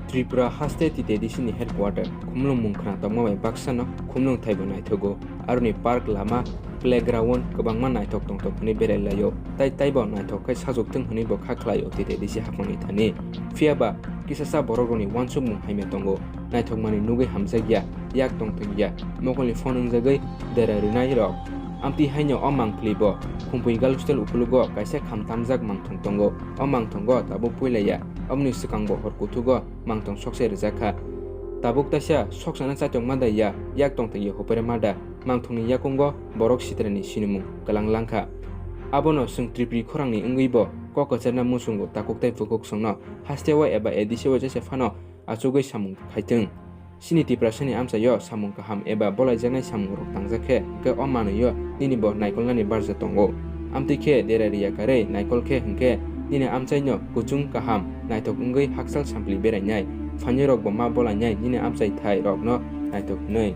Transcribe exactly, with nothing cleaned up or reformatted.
Tripura haste T T A D C ni headquarter khumlwng mung khna tongma bai baksa no khumlwng thaibo naithogo. Aroni park, lama, playground kwbangma naithok tongthok hwnwi berai laio. Tai taibo naithok khai sajwk thwng hwnwi bo kha khlaio T T A D C haphangni thani. Phiya ba kisasa borok rokni uansukmung hamya tongo. Naithokmani nugwi hamjakya, yak tongthokya, mokolni phone wngjagwi dera rwnai rok. Amtwi haino o mangpili bo Khumpui Girls Hostel ukulugo kaisa khamtamjak mangthong tongo. O mangthongo tabuk puilaiya, oboni swkango hor kuthugo mangthong sokse rijak kha. Tabuk taisa soksana chaitokma da ya, yak tongthokya hopere ma da, mangthongni yakungo borok sitrani sinimung kwlang lang kha. Abono chwng Tripuri khorangni wngwi bo kok kwcharna muchungo takhuk tei bukhuk chwngno hasteo eba A D C o jesa phano achugwi samung khaithwng. Chini Tiprasani amchaio samung kaham eba bolaijaknai samungrok tangjak khe, hwnkhe o manwio nini bo naikolnani barja tongo. Amtwi khe dera riya karwi naikol khe hwnkhe nini amchaino kuchung kaham naithok wngwi hakchal sampli berainai, phainwirokbo ma bolainai nini amchai thai rokno naithok hwnwi.